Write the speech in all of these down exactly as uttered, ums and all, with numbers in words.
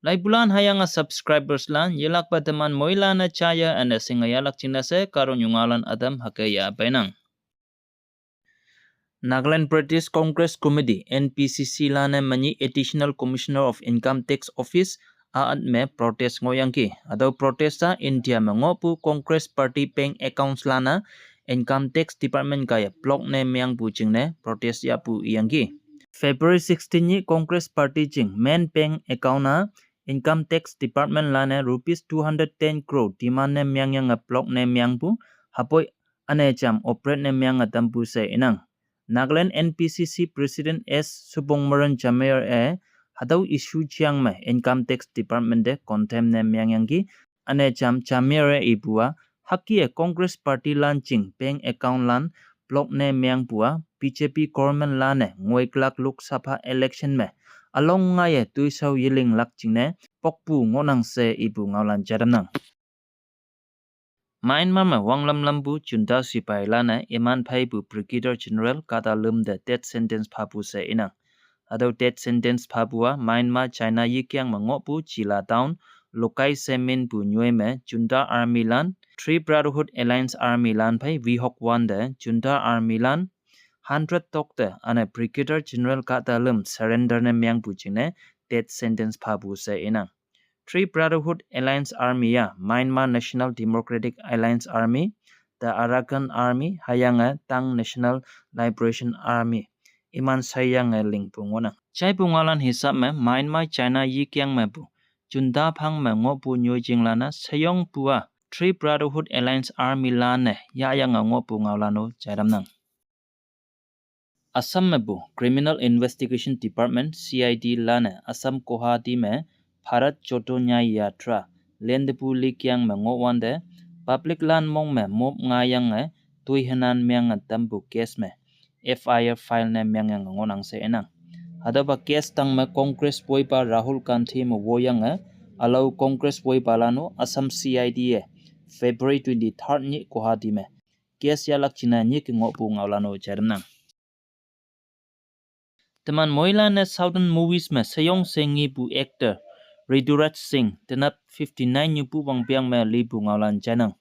Laibulan hayang a subscribers lan yelakpa teman moilan a chaya and a singa yalak chingnase karong yungalan adam hake ya bainang. Nagaland Pradesh Congress Committee, N P C C lane manyi Additional Commissioner of Income Tax Office aat me protest ngoyangki. Adao protest a India me ngopu Congress Party bank accounts lana Income Tax Department kaya block ne meangpu jingne protest yapu iyangki. February sixteen nyi Congress Party jing main bank account a Income Tax Department lane rupees two hundred ten crore demand ne meangyang a block ne meangpu hapoi ane jam operate ne meang a tampu se inang. Nagaland N P C C President S Subongmoran Jamir e hatao issue chiang me Income Tax Department de contempt ne meangyangki. Ane jam Jamir e ipu a haki e Congress Party lan jing bank account lan block ne meangpu a B J P government lan e ngoiklak Lok Sabha election me along ngai e tuisao yeling lak jingne pokpu ngohnang se ipu ngaolan jadamnang. Myanmar me wanglam lampu junta sipai lan e iman pheipu Brigadier General kahta lüm te death sentence phapu se inang. Hatüo death sentence phapu a Myanmar China yikyang me ngohpu Chila town Lokai Semin pu nyoi me junta army lan Three Brotherhood Alliance army lan phei wihok wante junta army lan hundred tok te ane Brigadier General kahta lüm surrender ne mengpu jingne death sentence phapu she inang. Three Brotherhood Alliance Army ya Myanmar National Democratic Alliance Army, the Arakan Army, hüyange Tang National Liberation Army, iman sheyange lingpu ngohnang. Jaipu ngaolan hisap me Myanmar China yikyang mepu junta phang me ngohpu nyoijing lan a sheyongpu a Three Brotherhood Alliance Army lan e yahyange ngohpu ngaolan-o jaitamnang. Assam mepu Criminal Investigation Department, C I D lan e Assam Guwahati me Bharat Jodo Nyay Yatra lentepu likyang me ngohwante public lan mong me mop ngayange toi henan meange tampu case me F I R file ne meangyange ngohnang she inang. Hatüopa case tang me Congress woipa Rahul Gandhi me woyange ülao Congress woipalan-o Assam C I D e February twenty-third nyih Guwahati me case yahlak jingne nyike ngohpu ngaolan-o jaitamnang. Teman moilan-e Southern movies me sheyong shengipu actor Rituraj Singh tenap fifty-nine nyupu wangpeng me lipu ngaolan jainang.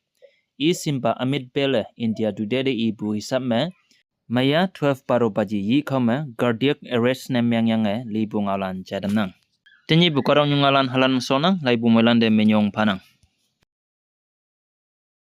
Isimpa Amit Bhal e India Today te ipu hisap me maya twelve baro baji yikhao me cardiac arrest ne meangyange lipu ngaolan jaitamnang. Tenyihpu kahtoknyu ngaolan halan shonnang, laipu moilante minyong phanang.